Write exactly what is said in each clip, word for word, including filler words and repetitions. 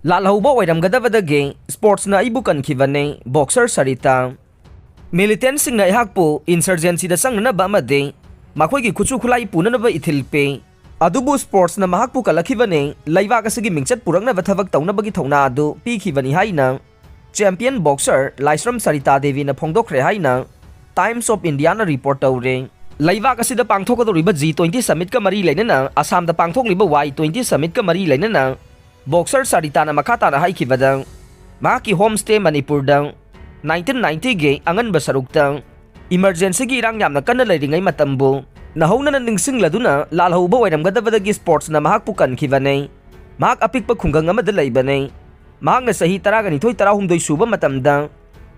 ꯂꯥꯜꯍꯧꯕ ꯑꯣꯏꯔꯝꯒꯗꯕꯗꯒꯤ ꯁ꯭ꯄꯣꯔꯠꯁꯅ ꯑꯩꯕꯨ ꯀꯟꯈꯤꯕꯅꯤ, ꯕꯣꯛꯁꯔ ꯁꯔꯤꯇꯥ꯫ ꯃꯤꯂꯤꯇꯦꯟꯁꯤꯡꯅ ꯑꯩꯍꯥꯛꯄꯨ ꯏꯟꯁꯔꯖꯦꯟꯁꯤꯗ ꯆꯪꯅꯅꯕ ꯑꯃꯗꯤ ꯃꯈꯣꯏꯒꯤ ꯈꯨꯠꯁꯨ ꯈꯨꯠꯂꯥꯏ ꯄꯨꯅꯅꯕ ꯏꯊꯤꯜ ꯄꯤ꯫ ꯑꯗꯨꯕꯨ ꯁ꯭ꯄꯣꯔꯠꯁꯅ ꯃꯍꯥꯛꯄꯨ ꯀꯜꯂꯛꯈꯤꯕꯅꯤ, ꯂꯩꯕꯥꯛ ꯑꯁꯤꯒꯤ ꯃꯤꯡꯆꯠ ꯄꯨꯔꯛꯅꯕ ꯊꯕꯛ ꯇꯧꯅꯕꯒꯤ ꯊꯧꯅꯥ ꯑꯗꯨ ꯄꯤꯈꯤꯕꯅꯤ ꯍꯥꯏꯅ ꯆꯦꯝꯄꯤꯌꯟ ꯕꯣꯛꯁꯔ ꯂꯥꯏꯁ꯭ꯔꯝ ꯁꯔꯤꯇꯥ ꯗꯦꯕꯤꯅ ꯐꯣꯡꯗꯣꯛꯈ꯭ꯔꯦ ꯍꯥꯏꯅ Times of Indiaꯅ ꯔꯤꯄꯣꯔꯠ ꯇꯧꯔꯦ꯫ ꯂꯩꯕꯥꯛ ꯑꯁꯤꯗ ꯄꯥꯡꯊꯣꯛꯀꯗꯧꯔꯤꯕ G twenty summitꯀ ꯃꯔꯤ ꯂꯩꯅꯅ ꯑꯁꯥꯝꯗ ꯄꯥꯡꯊꯣꯛꯂꯤꯕ Y twenty summitꯀ ꯃꯔꯤ ꯂꯩꯅꯅ ꯕꯣꯛꯁꯔ ꯁꯔꯤꯇꯥꯅ ꯃꯈꯥ ꯇꯥꯅ ꯍꯥꯏꯈꯤꯕꯗ, ꯃꯍꯥꯛꯀꯤ ꯍꯣꯝ ꯁ꯭ꯇꯦ ꯃꯅꯤꯄꯨꯔꯗ nineteen ninetyꯒꯤ ꯑꯉꯟꯕ ꯁꯔꯨꯛꯇ ꯏꯃꯔꯖꯦꯟꯁꯤꯒꯤ ꯏꯔꯥꯡ ꯌꯥꯝꯅ ꯀꯟꯅ ꯂꯩꯔꯤꯉꯩ ꯃꯇꯝꯕꯨ ꯅꯧꯍꯧꯅꯅ ꯅꯤꯡꯁꯤꯡꯂꯗꯨꯅ ꯂꯥꯜꯍꯧꯕ ꯑꯣꯏꯔꯝꯒꯗꯕꯗꯒꯤ ꯁ꯭ꯄꯣꯔꯠꯁꯅ ꯃꯍꯥꯛꯄꯨ ꯀꯟꯈꯤꯕꯅꯤ꯫ ꯃꯍꯥꯛ ꯑꯄꯤꯛꯄ ꯈꯨꯡꯒꯪ ꯑꯃꯗ ꯂꯩꯕꯅꯤ꯫ ꯃꯍꯥꯛꯅ ꯆꯍꯤ ꯇꯔꯥꯅꯤꯊꯣꯏ ꯇꯔꯥꯍꯨꯝꯗꯣꯏ ꯁꯨꯕ ꯃꯇꯝꯗ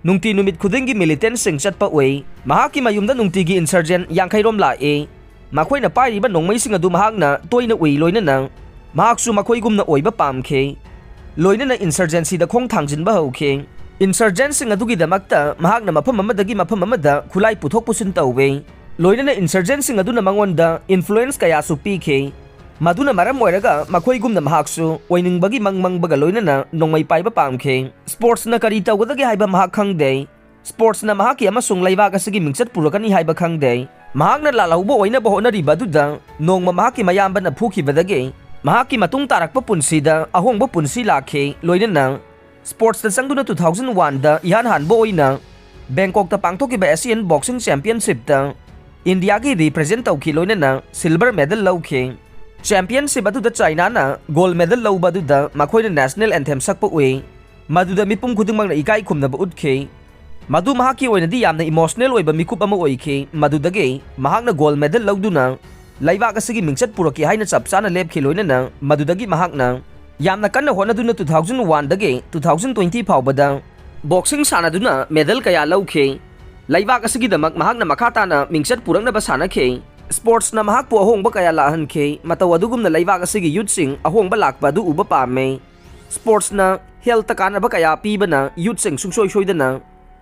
ꯅꯨꯡꯇꯤ ꯅꯨꯃꯤꯠ ꯈꯨꯗꯤꯡꯒꯤ ꯃꯤꯂꯤꯇꯦꯟꯁꯤꯡ ꯆꯠꯄ ꯎꯏ꯫ ꯃꯍꯥꯛꯀꯤ ꯃꯌꯨꯝꯗ ꯅꯨꯡꯇꯤꯒꯤ ꯏꯟꯁꯔꯖꯦꯟ ꯌꯥꯡꯈꯩꯔꯣꯝ ꯂꯥꯛꯏ꯫ ꯃꯈꯣꯏꯅ ꯄꯥꯏꯔꯤꯕ ꯅꯣꯡꯃꯩꯁꯤꯡ ꯑꯗꯨ ꯃꯍꯥꯛꯅ ꯇꯣꯏꯅ ꯎꯏ, ꯂꯣꯏꯅꯅ ꯃꯍꯥꯛꯁꯨ ꯃꯈꯣꯏꯒꯨꯝꯅ ꯑꯣꯏꯕ ꯄꯥꯝꯈꯤ꯫ ꯂꯣꯏꯅꯅ ꯏꯟꯁꯔꯖꯦꯟꯁꯤꯗ ꯈꯣꯡ ꯊꯥꯡꯖꯤꯟꯕ ꯍꯧꯈꯤ꯫ ꯏꯟꯁꯔꯖꯦꯟꯁꯤꯡ ꯑꯗꯨꯒꯤꯗꯃꯛꯇ ꯃꯍꯥꯛꯅ ꯃꯐꯝ ꯑꯃꯗꯒꯤ ꯃꯐꯝ ꯑꯃꯗ ꯈꯨꯠꯂꯥꯏ ꯄꯨꯊꯣꯛ ꯄꯨꯁꯤꯟ ꯇꯧꯏ꯫ ꯂꯣꯏꯅꯅ ꯏꯟꯁꯔꯖꯦꯟꯁꯤꯡ ꯑꯗꯨꯅ ꯃꯉꯣꯟꯗ ꯏꯟꯐ꯭ꯂꯨꯑꯦꯟꯁ ꯀꯌꯥꯁꯨ ꯄꯤꯈꯤ꯫ ꯃꯗꯨꯅ ꯃꯔꯝ ꯑꯣꯏꯔꯒ ꯃꯈꯣꯏꯒꯨꯝꯅ ꯃꯍꯥꯛꯁꯨ ꯑꯣꯏꯅꯤꯡꯕꯒꯤ ꯃꯪ ꯃꯪꯕꯒ ꯂꯣꯏꯅꯅ ꯅꯣꯡꯃꯩ ꯄꯥꯏꯕ ꯄꯥꯝꯈꯤ꯫ ꯁ꯭ꯄꯣꯔꯠꯁꯅ ꯀꯔꯤ ꯇꯧꯒꯗꯒꯦ ꯍꯥꯏꯕ ꯃꯍꯥꯛ ꯈꯪꯗꯦ꯫ ꯁ꯭ꯄꯣꯔꯠꯁꯅ ꯃꯍꯥꯛꯀꯤ ꯑꯃꯁꯨꯡ ꯂꯩꯕꯥꯛ ꯑꯁꯤꯒꯤ ꯃꯤꯡꯆꯠ ꯄꯨꯔꯛꯀꯅꯤ ꯍꯥꯏꯕ ꯈꯪꯗꯦ꯫ ꯃꯍꯥꯛꯅ ꯂꯥꯜꯍꯧꯕ ꯑꯣꯏꯅꯕ ꯍꯣꯠꯅꯔꯤꯕ ꯑꯗꯨꯗ ꯅꯣꯡꯃ ꯃꯍꯥꯛꯀꯤ ꯃꯌꯥꯝꯕꯅ ꯐꯨꯈꯤꯕꯗꯒꯤ ꯃꯍꯥꯛꯀꯤ ꯃꯇꯨꯡ ꯇꯥꯔꯛꯄ ꯄꯨꯟꯁꯤꯗ ꯑꯍꯣꯡꯕ ꯄꯨꯟꯁꯤ ꯂꯥꯛꯈꯤ꯫ ꯂꯣꯏꯅꯅ ꯁ꯭ꯄꯣꯔꯠꯁꯇ ꯆꯪꯗꯨꯅ two thousand oneꯗ ꯏꯍꯥꯟ ꯍꯥꯟꯕ ꯑꯣꯏꯅ ꯕꯦꯡꯀꯣꯛꯇ ꯄꯥꯡꯊꯣꯛꯈꯤꯕ Asian Boxing Championshipꯇ ꯏꯟꯗꯤꯌꯥꯒꯤ ꯔꯤꯄ꯭ꯔꯖꯦꯟ ꯇꯧꯈꯤ, ꯂꯣꯏꯅꯅ ꯁꯤꯜꯚꯔ ꯃꯦꯗꯜ ꯂꯧꯈꯤ꯫ ꯆꯦꯝꯄꯤꯌꯟꯁꯤꯞ ꯑꯗꯨꯗ ꯆꯥꯏꯅꯥꯅ ꯒꯣꯜ ꯃꯦꯗꯜ ꯂꯧꯕ ꯑꯗꯨꯗ ꯃꯈꯣꯏꯅ ꯅꯦꯁꯅꯦꯜ ꯑꯦꯟꯊꯦꯝ ꯁꯛꯄ ꯎꯏ꯫ ꯃꯗꯨꯗ ꯃꯤꯄꯨꯝ ꯈꯨꯗꯤꯡꯃꯛꯅ ꯏꯀꯥꯏ ꯈꯨꯝꯅꯕ ꯎꯠꯈꯤ꯫ ꯃꯗꯨ ꯃꯍꯥꯛꯀꯤ ꯑꯣꯏꯅꯗꯤ ꯌꯥꯝꯅ ꯏꯃꯣꯁꯅꯦꯜ ꯑꯣꯏꯕ ꯃꯤꯀꯨꯞ ꯑꯃ ꯑꯣꯏꯈꯤ꯫ ꯃꯗꯨꯗꯒꯤ ꯃꯍꯥꯛꯅ ꯒꯣꯜ ꯃꯦꯗꯜ ꯂꯧꯗꯨꯅ ꯂꯩꯕꯥꯛ ꯑꯁꯤꯒꯤ ꯃꯤꯡꯆꯠ ꯄꯨꯔꯛꯀꯦ ꯍꯥꯏꯅ ꯆꯞ ꯆꯥꯅ ꯂꯦꯞꯈꯤ꯫ ꯂꯣꯏꯅꯅ ꯃꯗꯨꯗꯒꯤ ꯃꯍꯥꯛꯅ ꯌꯥꯝꯅ ꯀꯟꯅ ꯍꯣꯠꯅꯗꯨꯅ two thousand oneꯗꯒꯤ two thousand twenty ꯐꯥꯎꯕꯗ ꯕꯣꯛꯁꯤꯡ ꯁꯥꯟꯅꯗꯨꯅ ꯃꯦꯗꯜ ꯀꯌꯥ ꯂꯧꯈꯤ꯫ ꯂꯩꯕꯥꯛ ꯑꯁꯤꯒꯤꯗꯃꯛ ꯃꯍꯥꯛꯅ ꯃꯈꯥ ꯇꯥꯅ ꯃꯤꯡꯆꯠ ꯄꯨꯔꯛꯅꯕ ꯁꯥꯟꯅꯈꯤ꯫ ꯁ꯭ꯄꯣꯔꯠꯁꯅ ꯃꯍꯥꯛꯄꯨ ꯑꯍꯣꯡꯕ ꯀꯌꯥ ꯂꯥꯛꯍꯟꯈꯤ꯫ ꯃꯇꯧ ꯑꯗꯨꯒꯨꯝꯅ ꯂꯩꯕꯥꯛ ꯑꯁꯤꯒꯤ ꯌꯨꯠꯁꯤꯡ ꯑꯍꯣꯡꯕ ꯂꯥꯛꯄ ꯑꯗꯨ ꯎꯕ ꯄꯥꯝꯃꯤ꯫ ꯁ꯭ꯄꯣꯔꯠꯁꯅ ꯍꯦꯜꯊꯇ ꯀꯥꯟꯅꯕ ꯀꯌꯥ ꯄꯤꯕꯅ ꯌꯨꯠꯁꯤꯡ ꯁꯨꯡꯁꯣꯏ ꯁꯣꯏꯗꯅ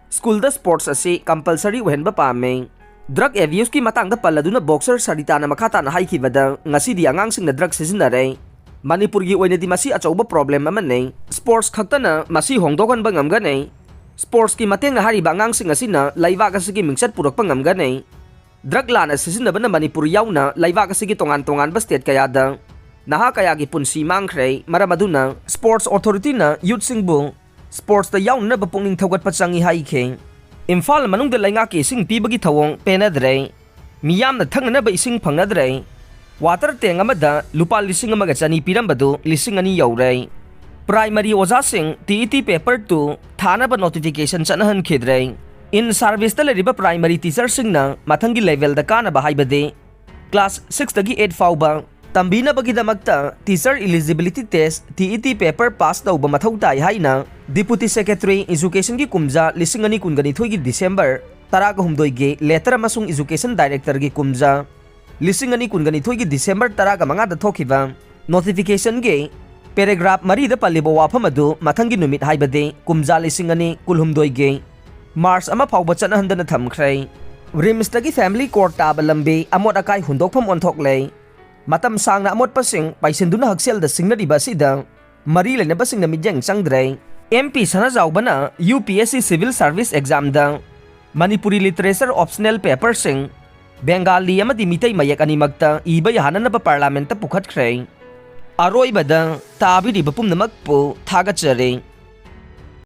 ꯁ꯭ꯀꯨꯜꯗ ꯁ꯭ꯄꯣꯔꯠꯁ ꯑꯁꯤ ꯀꯝꯄꯜꯁꯔꯤ ꯑꯣꯏꯍꯟꯕ ꯄꯥꯝꯃꯤ꯫ ꯗ꯭ꯔꯒ ꯑꯦꯕ꯭ꯌꯨꯁꯀꯤ ꯃꯇꯥꯡꯗ ꯄꯜꯂꯗꯨꯅ ꯕꯣꯛꯁꯔ ꯁꯔꯤꯇꯥꯅ ꯃꯈꯥ ꯇꯥꯅ ꯍꯥꯏꯈꯤꯕꯗ, ꯉꯁꯤꯗꯤ ꯑꯉꯥꯡꯁꯤꯡꯅ ꯗ꯭ꯔꯒ ꯁꯤꯖꯤꯟꯅꯔꯦ꯫ ꯃꯅꯤꯄꯨꯔꯒꯤ ꯑꯣꯏꯅꯗꯤ ꯃꯁꯤ ꯑꯆꯧꯕ problem ꯑꯃꯅꯤ꯫ Sports ꯈꯛꯇꯅ ꯃꯁꯤ ꯍꯣꯡꯗꯣꯛꯍꯟꯕ ꯉꯝꯒꯅꯤ꯫ Sportsꯀꯤ ꯃꯇꯦꯡꯅ ꯍꯥꯏꯔꯤꯕ ꯑꯉꯥꯡꯁꯤꯡ ꯑꯁꯤꯅ ꯂꯩꯕꯥꯛ ꯑꯁꯤꯒꯤ ꯃꯤꯡꯆꯠ ꯄꯨꯔꯛꯄ ꯉꯝꯒꯅꯤ꯫ Drug ꯂꯥꯟꯅ ꯁꯤꯖꯤꯟꯅꯕꯅ ꯃꯅꯤꯄꯨꯔ ꯌꯥꯎꯅ ꯂꯩꯕꯥꯛ ꯑꯁꯤꯒꯤ ꯇꯣꯉꯥꯟ ꯇꯣꯉꯥꯟꯕ state ꯀꯌꯥꯗ ꯅꯍꯥ ꯀꯌꯥꯒꯤ ꯄꯨꯟꯁꯤ ꯃꯥꯡꯈ꯭ꯔꯦ꯫ ꯃꯔꯝ ꯑꯗꯨꯅ Sports Authorityꯅ youthꯁꯤꯡꯕꯨ sportsꯇ ꯌꯥꯎꯅꯅꯕ ꯄꯨꯛꯅꯤꯡ ꯊꯧꯒꯠꯄ ꯆꯪꯏ ꯍꯥꯏꯈꯤ꯫ ꯏꯝꯐꯥꯜ ꯃꯅꯨꯡꯗ ꯂꯩꯉꯥꯛꯀꯤ ꯏꯁꯤꯡ ꯄꯤꯕꯒꯤ ꯊꯧꯑꯣꯡ ꯄꯦꯟꯅꯗ꯭ꯔꯦ꯫ ꯃꯤꯌꯥꯝꯅ ꯊꯛꯅꯅꯕ ꯏꯁꯤꯡ ꯐꯪꯅꯗ꯭ꯔꯦ꯫ Water tank ꯑꯃꯗ ꯂꯨꯄꯥ ꯂꯤꯁꯤꯡ ꯑꯃꯒ ꯆꯅꯤ ꯄꯤꯔꯝꯕꯗꯨ ꯂꯤꯁꯤꯡ ꯑꯅꯤ ꯌꯧꯔꯦ꯫ Primary ꯑꯣꯖꯥꯁꯤꯡ TET paper two ꯊꯥꯅꯕ notification ꯆꯠꯅꯍꯟꯈꯤꯗ꯭ꯔꯦ꯫ In serviceꯇ ꯂꯩꯔꯤꯕ primary teacherꯁꯤꯡꯅ ꯃꯊꯪꯒꯤ levelꯗ ꯀꯥꯅꯕ ꯍꯥꯏꯕꯗꯤ class sixꯇꯒꯤ eight ꯐꯥꯎꯕ ꯇꯝꯕꯤꯅꯕꯒꯤꯗꯃꯛꯇ teacher eligibility test TET paper pass ꯇꯧꯕ ꯃꯊꯧ ꯇꯥꯏ ꯍꯥꯏꯅ Deputy Secretary Educationꯒꯤ ꯀꯨꯝꯖꯥ ꯂꯤꯁꯤꯡ ꯑꯅꯤ ꯀꯨꯟꯒ ꯅꯤꯊꯣꯏꯒꯤ December ꯇꯔꯥꯒ ꯍꯨꯝꯗꯣꯏꯒꯤ letter ꯑꯃꯁꯨꯡ Education Directorꯒꯤ ꯀꯨꯝꯖꯥ ꯂꯤꯁꯤꯡ ꯑꯅꯤ ꯀꯨꯟꯒ ꯅꯤꯊꯣꯏꯒꯤ December ꯇꯔꯥꯒ ꯃꯉꯥꯗ ꯊꯣꯛꯈꯤꯕ notificationꯒꯤ paragraph ꯃꯔꯤꯗ ꯄꯜꯂꯤꯕ ꯋꯥꯐꯝ ꯑꯗꯨ ꯃꯊꯪꯒꯤ ꯅꯨꯃꯤꯠ ꯍꯥꯏꯕꯗꯤ ꯀꯨꯝꯖꯥ ꯂꯤꯁꯤꯡ ꯑꯅꯤ ꯀꯨꯟꯍꯨꯝꯗꯣꯏꯒꯤ March ꯑꯃ ꯐꯥꯎꯕ ꯆꯠꯅꯍꯟꯗꯅ ꯊꯝꯈ꯭ꯔꯦ꯫ RIMSꯇꯒꯤ Family Court ꯇꯥꯕ ꯂꯝꯕꯤ ꯑꯃꯣꯠ ꯑꯀꯥꯏ ꯍꯨꯟꯗꯣꯛꯐꯝ ꯑꯣꯟꯊꯣꯛꯂꯦ꯫ ꯃꯇꯝ ꯁꯥꯡꯅ ꯑꯃꯣꯠꯄꯁꯤꯡ ꯄꯥꯏꯁꯤꯟꯗꯨꯅ ꯍꯛꯁꯦꯜꯗ ꯁꯤꯡꯅꯔꯤꯕ ꯑꯁꯤꯗ ꯃꯔꯤ ꯂꯩꯅꯕꯁꯤꯡꯅ ꯃꯤꯠꯌꯦꯡ ꯆꯪꯗ꯭ꯔꯦ꯫ MP ꯁꯅꯥꯖꯥꯎꯕꯅ UPSC Civil Service Examꯗ Manipuri Literature optional paperꯁꯤꯡ Bengali ꯑꯃꯗꯤ ꯃꯤꯇꯩ ꯃꯌꯦꯛ ꯑꯅꯤꯃꯛꯇ ꯏꯕ ꯌꯥꯍꯟꯅꯅꯕ Parliamentꯇ ꯄꯨꯈꯠꯈ꯭ꯔꯦ꯫ ꯑꯔꯣꯏꯕꯗ ꯇꯥꯕꯤꯔꯤꯕ ꯄꯨꯝꯅꯃꯛꯄꯨ ꯊꯥꯒꯠꯆꯔꯤ꯫